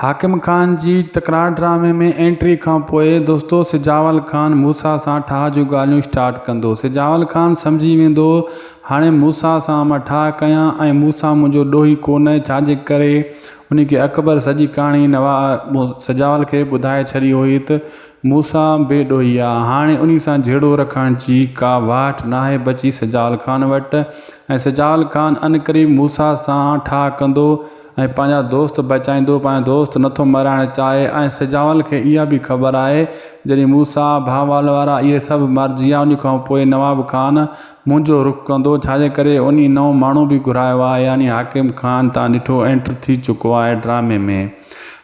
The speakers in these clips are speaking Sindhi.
حاڪم خان جي تڪرار ڊرامي ۾ انٽري کان پوء دوستو سجاول خان موسيٰ سان ٺاهه جون ڳالهيون اسٽارٽ ڪندو. سجاول خان سمجهي ويندو هاڻي موسيٰ سان مان ٺاهه ڪيان ۽ موسيٰ منهنجو ڏوهي ڪونهي ڇاجي ڪري ان کي اڪبر سڄي ڪهاڻي نوا سجاول کي ٻڌائي ڇڏي هئي ته موسيٰ بي ڏوهي آ هاڻي انهي سان جهيڙو رکڻ جي ڪا واٽ ناهي بچي سجاول خان وٽ ۽ سجاول خان عنقريب موسيٰ سان ٺاهه ڪندو ۽ پنهنجا دوست بچائيندو، پنهنجا دوست نٿو مرائڻ چاهي ۽ سجاول کي اها به خبر آهي جڏهن موسيٰ، ڀانوال وارا اهي سڀ مارجي ويا انهي کان پوء نواب خان منهنجو رخ ڪندو ڇاجي ڪري انهي نئون ماڻهو به گهرايو آهي يعني حاڪم خان تان ڏٺو اينٽر ٿي چڪو آهي ڊرامي ۾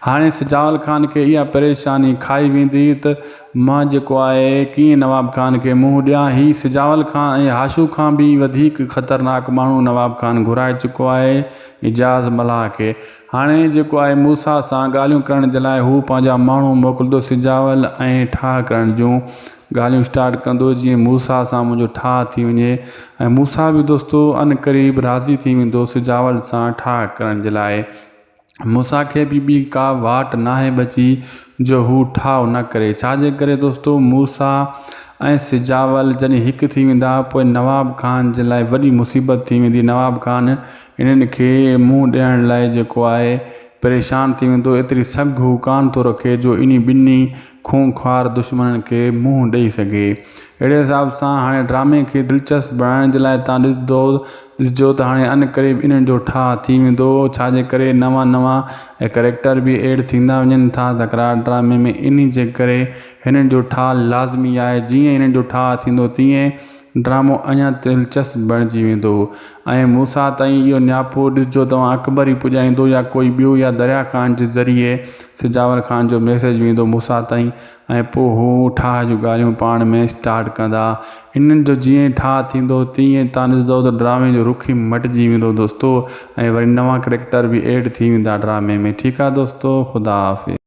هاڻي سجاول خان کي اها پريشاني کائي ويندي ته مان جيڪو آهي ڪيئن نواب خان کي منهن ڏيان هي سجاول خان ۽ هاشو کان به وڌيڪ خطرناڪ ماڻهو نواب خان گهرائي چڪو آهي اعجاز ملاح کي هاڻي جيڪو آهي موسيٰ سان ڳالهيون ڪرڻ جي لاء هو پنهنجا ماڻهو موڪلندو سجاول ۽ ٺاهه ڪرڻ جون ڳالهيون اسٽارٽ ڪندو جيئن موسيٰ سان منهنجو ٺاهه ٿي وڃي ۽ موسيٰ به دوستو ان قريب راضي ٿي ويندو سجاول سان ٺاهه ڪرڻ جي لاء موسيٰ کي به ٻي ڪا واٽ ناهي بچي جو هو ٺاهه نه ڪري ڇا جي ڪري دوستو موسيٰ ۽ سجاول جڏهن هڪ ٿي ويندا پوء نواب خان جي لاء وڏي مصيبت ٿي ويندي نواب خان انهن کي منهن ڏيڻ لاء جيڪو آهي پريشان ٿي ويندو ايتري سگهه هو ڪانه ٿو رکي جو انهي ٻنهي خونخوار دشمنن کي منهن ڏئي سگهي. اهڙي حساب سان هاڻي ڊرامي کي دلچسپ بڻائڻ جي لاء تان ڏسندو ڏسجو ته هاڻي عنقريب انهن جو ٺاهه ٿي ويندو ڇا جي ڪري نوان نوان ڪريڪٽر به ايڊ ٿيندا وڃن ٿا تڪرار ڊرامي ۾ انهي جي ڪري هنن جو ٺاهه لازمي آهي جيئن هنن جو ٺاهه ٿيندو تيئن ڊرامو اڃا دلچسپ بڻجي ويندو ۽ موسيٰ تائين اهو نياپو ڏسجو توهان اڪبر ئي پڄائيندو يا ڪوئي ٻيو يا دريا خان جي ذريعي سجاول خان جو ميسيج ويندو موسيٰ تائين ۽ پوء هو ٺاهه جون ڳالهيون پاڻ ۾ اسٽارٽ ڪندا انهن جو جيئن ئي ٺاهه ٿيندو تيئن توهان ڏسندو ته ڊرامي جو رخ ئي مٽجي ويندو دوستو ۽ وري نوان ڪريڪٽر به ايڊ ٿي ويندا ڊرامي ۾ ٺيڪ آ دوستو خدا حافظ.